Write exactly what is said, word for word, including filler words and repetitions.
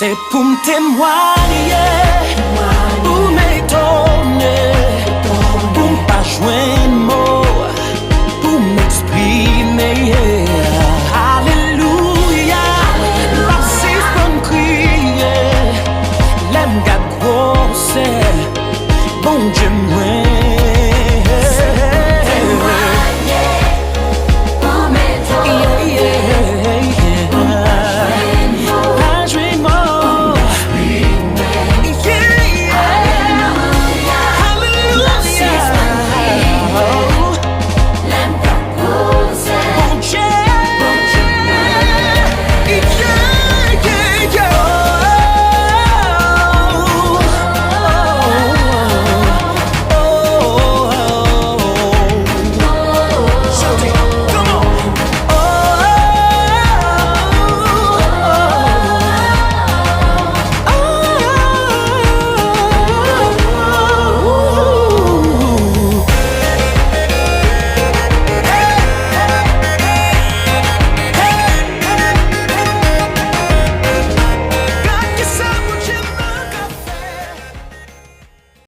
E pou m temwaye, pou m etone, pou m pa jwenn mo pou m eksprime. Alelouya, m ap sispann kriye lè m gad gwosè Bondye mwen.